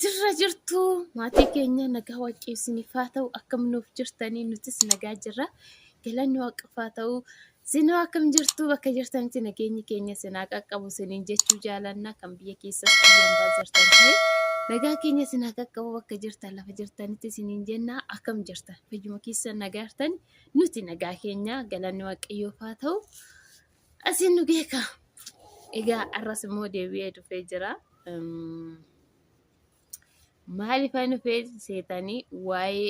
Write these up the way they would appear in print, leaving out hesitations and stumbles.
Jirra jirtu maatii keenya nagaa waaqayyo isiniif haa ta'u akkam nuuf jirtanii nutis nagaa jirra galanni waaqaaf haa ta'u isinoo akkam jirtu bakka jirtanitti nageenyi keenya isin haa qaqqabu isiniin jechuu jaalanna kan biyya keessas biyya ambaa jirtan ta'e nagaa keenya isin haa qaqqabu bakka jirtan lafa jirtanitti isiniin jenna akkam jirtan fayyuma keessan nagaa jirtan nuti nagaa keenya galanni waaqayyoof haa ta'u asiin nu geeka egaa arras immoo deebi'ee dhufee jira. Maaliifan dhufee seetanii waa'ee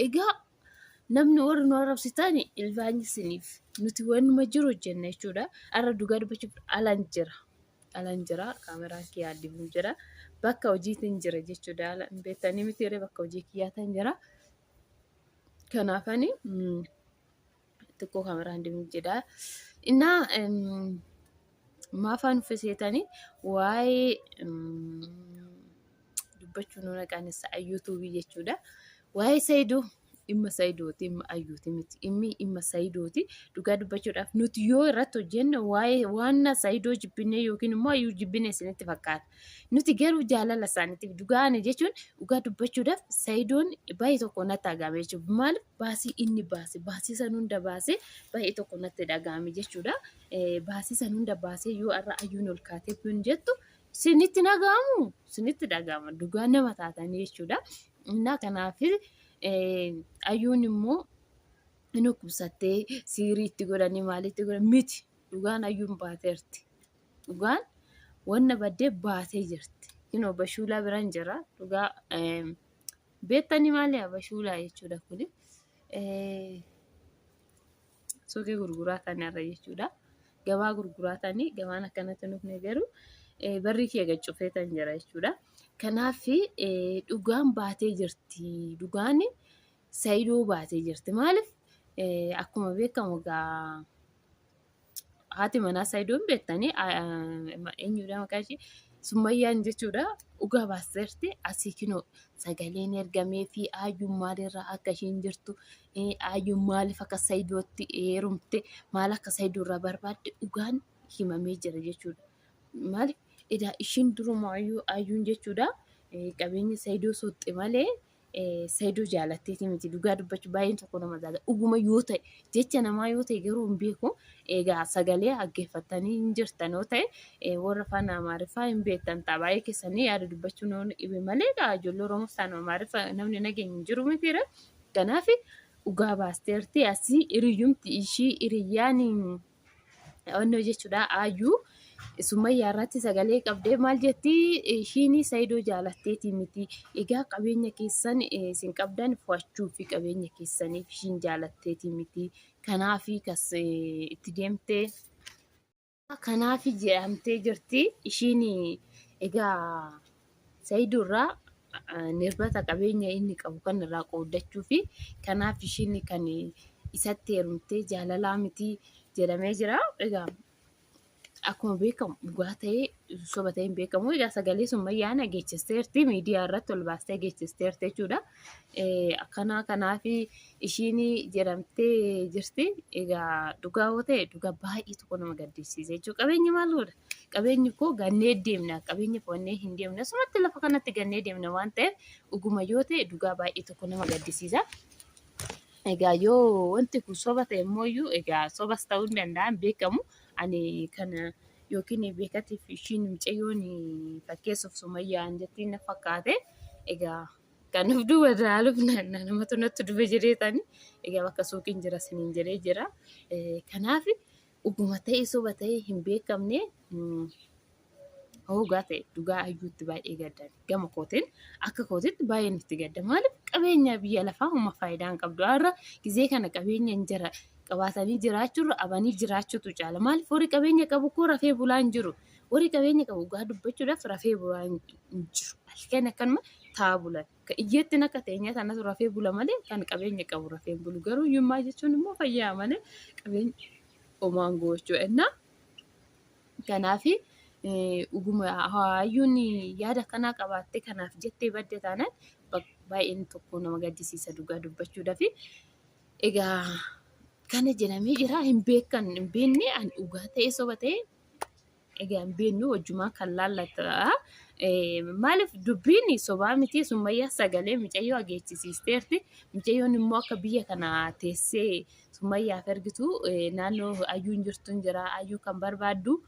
egaa namni warri nu arrabsitan ilbaanyi isiniif nuti wanuma jiru hojjenna jechuudha. Har'a dhugaa dubbachuuf alan jira. Alan jira kaameraan kiyyaa addifnu jira. Bakka hojiitiin jira jechuudha. Ala hin beektanii miti yeroo bakka hojii kiyyaatiin jira. Kanaafani xiqqoo kaameraan deemu jedha. Innaa maafaan uffiseetanii waa'ee dubbachuu nu naqaanessa ayyuutuubii jechuudha. Waa'ee Saayidoo dhimma Saayidooti dhimma ayyuuti miti dhimmi dhimma Saayidooti dhugaa dubbachuudhaaf nuti yoo irratti hojjenne waa'ee waan Saayidoo jibbinee yookiin immoo ayyuu jibbine isinitti fakkaata. Nuti garuu jaalala isaaniitiif dhugaa ani jechuun dhugaa dubbachuudhaaf Saayidoon baay'ee tokko natti agame jechuudha. Maaliif baasii inni baase baasii san hunda baasee baay'ee tokko natti dhaga'ame jechuudha. Baasii san hunda baasee yoo har'a ayyuun ol kaatee kun jettu sinitti dhaga'amu sinitti dhaga'ama dhugaa nama taatanii jechuudha. Innaa kanaaf ayyuun immoo hin dhukkubsattee siirii itti godhanii maalitti godhan miti dhugaan ayyuun baateerti. Dhugaan wanna baddee baatee jirti. Kinoo bashuulaa biran jira. Dhugaa beektanii maali bashuulaa jechuudha kuni. Suuqii gurguraa tanarra jechuudha. Gabaa gurguraa tanii gabaan akkanatti nufne garuu barri kee gad cufee tan jira jechuudha. Kanaaf dhugaan baatee jirti. Dhugaan Sayidoo baatee jirti. Maaliif akkuma beekamu egaa haati manaa Sayidoon beektanii eenyudha maqaa ishee Summayyaan jechuudha dhugaa baasteerti asii kinoo sagaleen ergamee fi ayyuun maalirraa akka ishiin jirtu ayyuun maaliif akka Sayidootti heerumte maal akka Sayidoo irraa barbaadde dhugaan himamee jira jechuudha. Maaliif edaa ishiin durumaayyuu ayyuun jechuudha qabeenya Sayidoo soxxe malee Saidoo jaalatteeti miti dhugaa dubbachuu baay'een tokko nama jaala dhuguma yoo ta'e jecha namaa yoo ta'e garuu hin beeku egaa sagalee dhaggeeffattanii hin jirtan yoo ta'e warra afaan Amaariffaa hin beektan ta'a baay'ee keessanii yaada dubbachuu nu dhibe malee egaa ijoollee Oromoo isaan Amaariffa namni nageenya hin jiru mitiira kanaaf dhugaa baasteerti asii hiriyyumti ishii hiriyyaan onnoo jechuudha ayyuu summayyaa irratti sagalee qabdee maal jetti ishiin sayidoo jaalatteetii miti egaa qabeenya keessan isin qabdan fo'achuu fi qabeenya keessaniif ishiin jaalatteetii miti kanaafi kas itti deemtee kanaafi jedhamtee jirti ishiin egaa sayidoo irraa nirbata qabeenya inni qabu kan irraa qooddachuu fi kanaaf ishiin kan isatti heerumtee jaalalaa miti jedhamee jira. Egaa akkuma beekamu dhugaa ta'ee soba ta'ee hin beekamu. Egaa sagalee summayyaan dhageessisteerti miidiyaa irratti ol baastee dhageessisteerti jechuudha. Akkanaa kanaaf ishiin jedhamtee jirti. Egaa dhugaa yoo ta'e dhugaa baay'ee tokko nama gaddisiisa jechuudha. Qabeenyi maal godha? Qabeenyi koo gannee deemna. Qabeenya fo'annee hin deemne. Asumatti lafa kanatti gannee deemna waan ta'eef dhuguma yoo ta'e dhugaa baay'ee tokko nama gaddisiisa. Egaa yoo wanti kun soba ta'e immoo iyyuu egaa sobas ta'uu hin danda'a hin beekamu. Ani kana yookiin beekatiif ishiin mucayyoon fakkeessuuf sumayyaan jettiin na fakkaate. Egaa kan of duuba ilaaluuf namatu natti dhufe jedheetani. Egaa bakka suuqiin jira siniin jedhee jira. Kanaaf dhuguma ta'e soba ta'e hin beekamne hoogaa ta'e dhugaa ayyuutti baay'ee gaddan gama kootiin akka kootitti baay'ee nutti gadda maaliif qabeenya biyya lafaa humna faayidaa hin qabdu har'a gizee kana qabeenya hin jira qabaatanii jiraachuurra abanii jiraachuutu caala maaliif warri qabeenya qabu koo rafee bulaa hin jiru warri qabeenya qabu dhugaa dubbachuudhaaf rafee bulaa hin jiru halkan akkanuma taa'aa bulan Ka iyyeettiin akka teenyaa tanatu rafee bula malee kan qabeenya qabu rafee hin bulu. Garuu hiyyummaa jechuun immoo fayyaa malee qabeenya homaan gochuu ennaa. Kanaaf dhuguma hayyuun yaada akkanaa qabaattee kanaaf jettee badde taanaan baay'een tokko nama gaddisiisa dhugaa dubbachuudhaaf. Egaa kana jedhamee jira hin beekan hin beekne an dhugaa ta'ee soba ta'ee egaa hin beeknu wajjumaan kan laallata. Maaliif dubbiin sobaa miti Summayyaa sagalee mucayyoo ageechisiisteerti. Mucayyoon immoo akka biyya kana teessee Summayyaaf ergitu naannoo ayyuun jirtuun jira. Ayyuu kan barbaaddu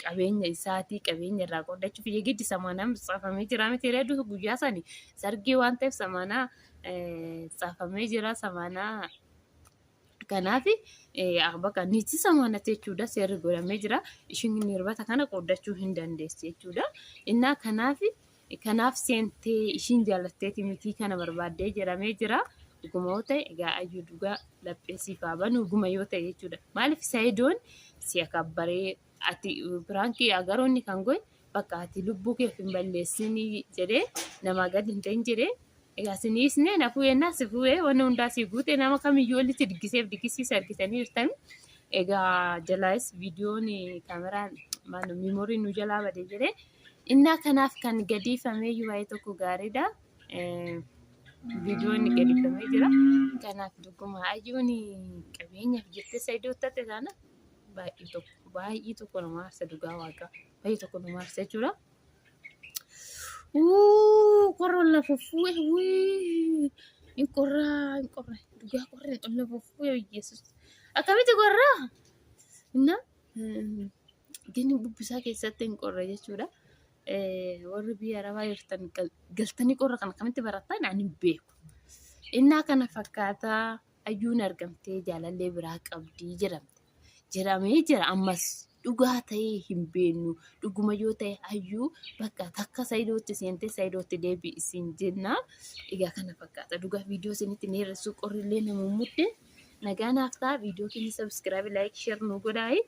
qabeenya isaatii qabeenya irraa qoodachuuf yeegiddi samaanaan tsaafamee jira miti reedu guyyaa sani sargii waan ta'eef samaanaa tsaafamee jira samaanaa. Kanaaf bakka niitii samaanatti jechuudha seerri godhamee jira. Ishiin hirbata kana qooddachuu hin dandeessi jechuudha. Innaa kanaaf kanaaf seentee ishiin jaallatteeti mitii kana barbaaddee jedhamee jira. Dhuguma yoo ta'e egaa ayyuu dhugaa laphee siif haa banu dhuguma yoo ta'e jechuudha. Maaliif Sayidoon si akabbaree ati piraankii agaroonni kan goe bakka ati lubbuu keef hin balleessinii jedhee namaa gadi hin ta'in jedhee egaa si niisnee na fuudhee naa si fuudhee wanni hundaa si guute nama kamiyyuu olitti diggiseef diggisiisa argitanii jirtani. Egaa jalaayis viidiyoon kaameraan maal miimooriin nu jalaa bade jedhee innaa kanaaf kan gadiifamee iyyuu baay'ee tokko gaariidha. Viidiyoon gadifamee jira. Kanaaf dhuguma ayyuun qabeenyaaf jettee Saidoo tate taana baay'ee tokko baay'ee tokko nama aarsa dhugaa waaqaa baay'ee tokko nama aarsa jechuudha. Wuu qorra ol lafa fuue wuu hin qorraa hin qorra dhugaa qorra ol lafa fuue Yesuus akkamitti qorraa inna gini bubbisaa keessatti hin qorra jechuudha. Warri biyya arabaa jirtan galtanii qorra kana akkamitti barattan ani hin beeku. Innaa kana fakkaataa ayyuun argamtee jaalallee biraa qabdii jedhamte. Jedhamee jira ammas dhugaa ta'ee hin beeknu. Dhuguma yoo ta'e ayyuu bakka takka sayidootti seentee sayidootti deebi'i isin jenna. Egaa kana fakkaata dhugaa viidiyoo isinitti ni hir'isuu qorrillee nama mudde. Nagaa naaf ta'a viidiyoo keenya sabiskiraabii laayik sheer nu godhaayi.